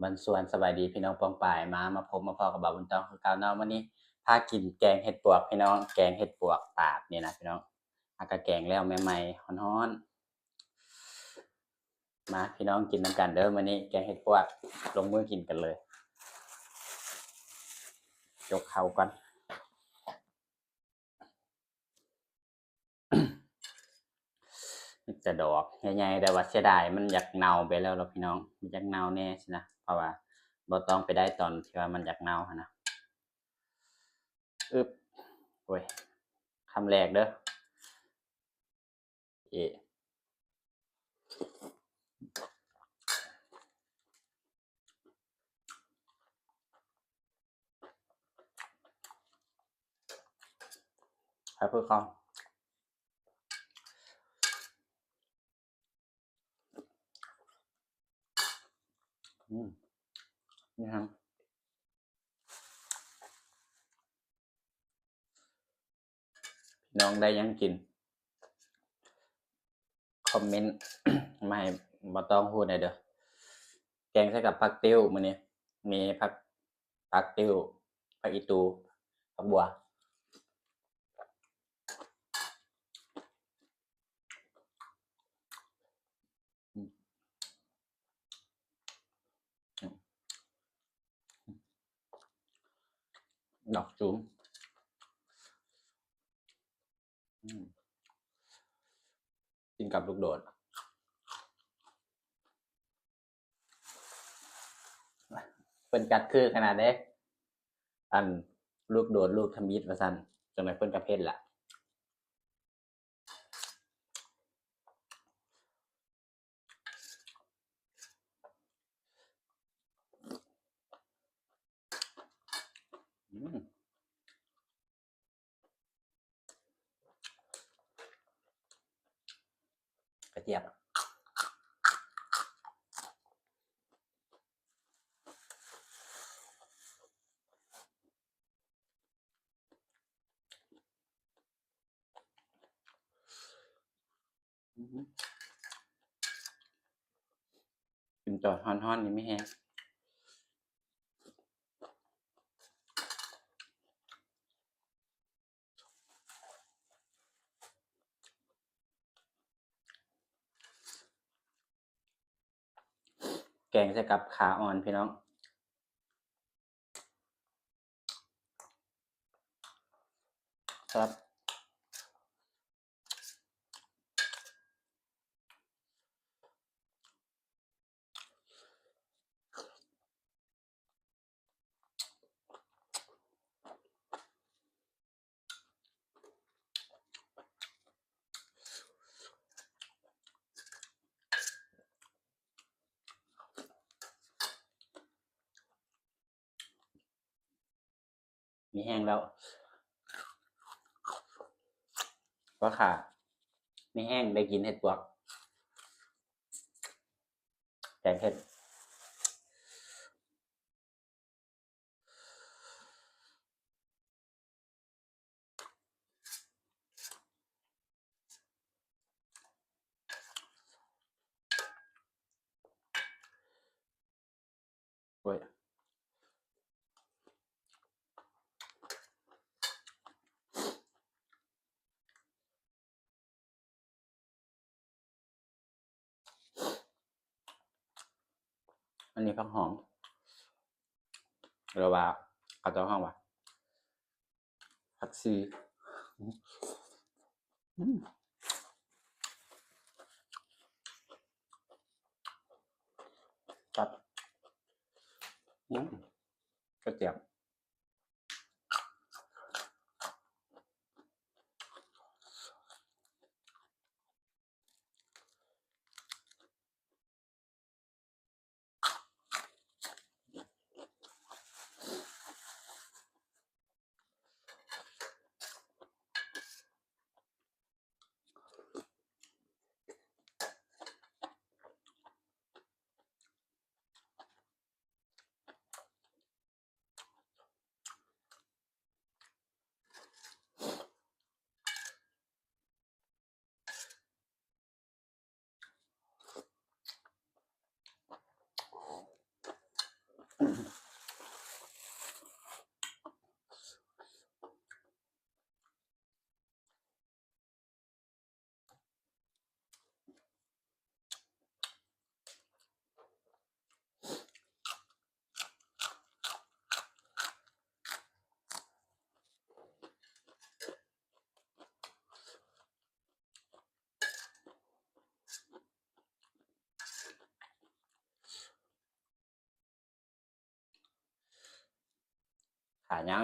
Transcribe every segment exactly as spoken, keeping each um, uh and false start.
บางส่วนสบายดีพี่น้องปองปาย มา มาพบมาพ้อกับบ่าวบุญต้องคือเก่าเนาะ มื้อนี้พากินแกงเห็ดปวกพี่น้อง แกงเห็ดปวกตาบนี่นะพี่น้อง หากะแกงแล้วใหม่ๆ ฮ้อนๆ มาพี่น้องกินนำกันเด้อ มื้อนี้แกงเห็ดปวก ลงมือกินกันเลย ยกเข้าก่อน มีแต่ดอกใหญ่ๆ แต่ว่าเสียดายมันอยากเน่าไปแล้วล่ะพี่น้อง มันอยากเน่าแน่สินะ เพราะว่าบ่ต้องไปได้ตอนที่ว่ามันอยากเน่าหั้นนะ อึบ โอ้ย คำแรกเด้อ เอะ ให้เพื่อเขา อืม นี่ครับ พี่น้องได้หยังกิน คอมเมนต์ มาให้บ่าวต้องฮู้แหน่เด้อ แกงใส่กับผักติ้วมื้อนี้ มีผัก ผักติ้ว ผักอีตู ผักบัว อืม อืม ดอกจูม อืม กินกับลูกโดด เพิ่นกัดคือขนาดเด้ อันลูกโดด ลูกทำอิฐว่าซั่น จังได๋เพิ่นก็เผ็ดล่ะ อืม กระเจี๊ยบ อืม กินตอนฮ้อนๆ นี่มีแฮง แกงใส่กับขาอ่อนพี่น้อง ครับ มีแฮงแล้ว ว่าค่ะ มีแฮงได้กินเห็ดปวก แกงเห็ด โอ้ย อันนี้ผักหอม หรือว่าเขาเจ้าฮ้องว่า ผักชี อืม ครับ อืม กระเจี๊ยบ อื ขายาว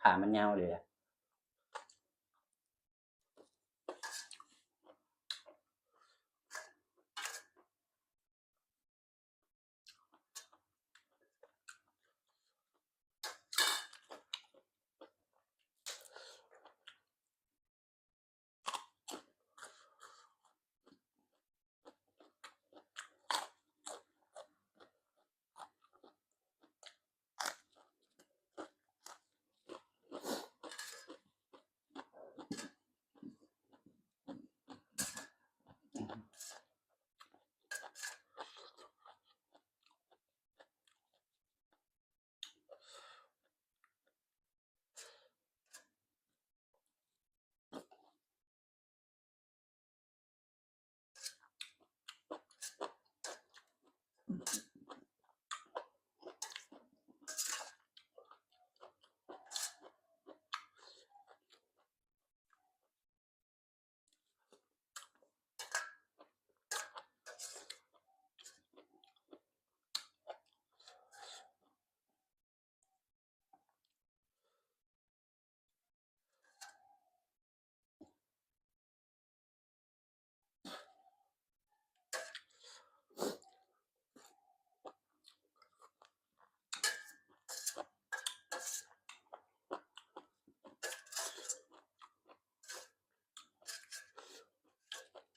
ขามันยาวเลยอะ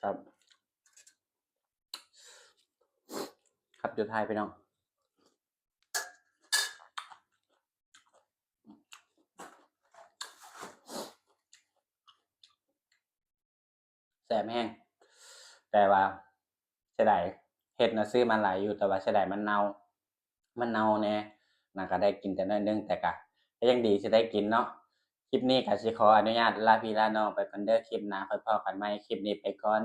ครับ ครับ สุดท้ายพี่น้อง แซ่บแฮง แต่ว่าเสียดาย เฮ็ดน่ะซื้อมาหลายอยู่ แต่ว่าเสียดายมันเน่า มันเน่าแน่ น่าก็ได้กินแต่น้อยหนึ่ง แต่ก็ ก็ยังดีสิได้กินเนาะ คลิปนี้ก็สิขออนุญาตลาพี่ลาน้องไปก่อนเด้อ คลิปหน้าค่อยพ้อกันใหม่ คลิปนี้ไปก่อน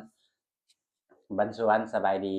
บันสวรรค์ สบายดี